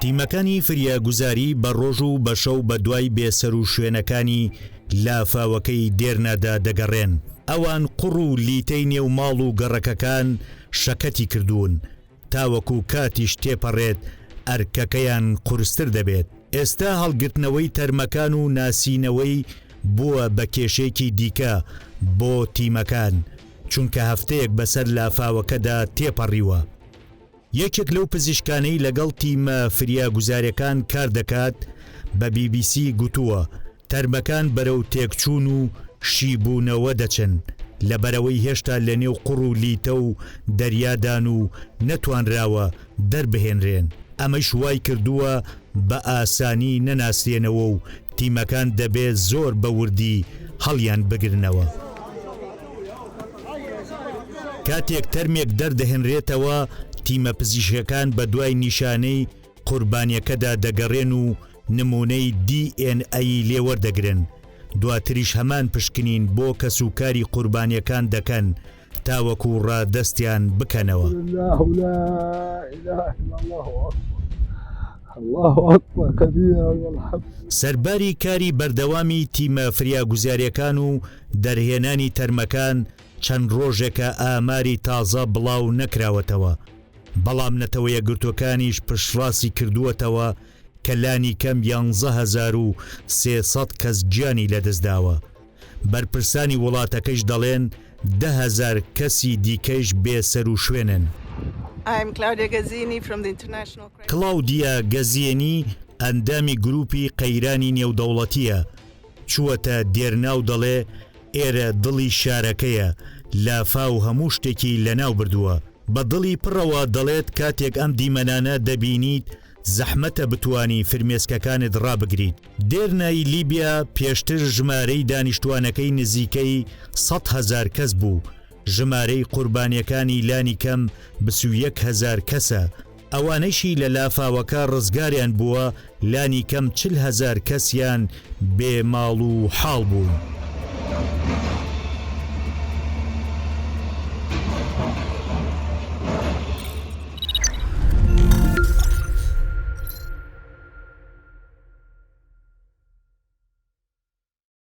تیمەکانی فریاگوزاری بە ڕۆژ و بە شەو بە دوای بێسەروشوێنەکانی لافاوەکەی دێرنادا دەگەڕێن. ئەوان قوڕ و لیتەی نێو ماڵ و گەڕەکەکان شەکەتی کردوون. تاوەکو کاتیش تێپەڕێت ئەرکەکەیان قورستر دەبێت. ئێستا هەڵگرتنەوەی تەرمەکان و ناسینەوەی بووە بە کێشەیەکی دیکە بۆ تیمەکان، چونکە هەفتەیەک بەسەر لافاوەکەدا تێپەڕیوە. یەکێک لەو پزیشکانەی لەگەڵ تیمە فریاگوزارەکان کاردەکات بە بی بی سی گوتووە، تەرمەکان بەرەو تێکچوون و شیبوونەوە دەچن، لەبەرئەوەی هێشتا لەنێو قوڕ و لیتە و دەریادان و نەتوانراوە دەربهێنرێن، ئەمەش وایکردووە بە ئاسانی نەناسرێنەوە و تیمەکان دەبێت زۆر بە وردی هەڵیانبگرنەوە. کاتێک تەرمێک دەردەهێنرێتەوە، تیمە پزیشکەکان بەدوای نیشانەی قوربانیەکەدا دەگەڕێن و نموونەی دی ئێن ئەی لێ وەردەگرن، دواتریش هەمان پشکنین بۆ کەسوکاری قوربانیەکان دەکەن تاوەکو ڕادەستیان بکەنەوە. سەرباری کاری بەردەوامی تیمە فریاگوزاریەکان و دەرهێنانی تەرمەکان، چەند ڕۆژێکە ئاماری تازە بڵاو نەکراوەتەوە، بەڵام نەتەوە یەکگرتووەکانیش پشتڕاستی کردووەتەوە کە لانیکەم 11300 کەس گیانی لەدەستداوە. بەرپرسانی وڵاتەکەیش دەڵێن 10,000 کەسی دیکەیش بێسەروشوێنن. کلاودیا گەزینی ئەندامی گروپی قەیرانی نێودەوڵەتییە، چووەتە دێرنا و دەڵێ، ئێرە دڵی شارەکەیە، لافاو هەموو شتێکی لەناو بردووە. بە دڵی پڕەوە دەڵێت کاتێک ئەم دیمەنانە دەبینیت زەحمەتە بتوانی فرمێسکەکانت ڕابگریت. دێرنای لیبیا پێشتر ژمارەی دانیشتوانەکەی نزیکەی 100,000 کەس بوو، ژمارەی قوربانیەکانی لانیکەم 21,000 کەسە، ئەوانەیشی لە لافاوەکە ڕزگاریان بووە لانیکەم 40,000 کەسیان بێ ماڵ و حاڵ بوون.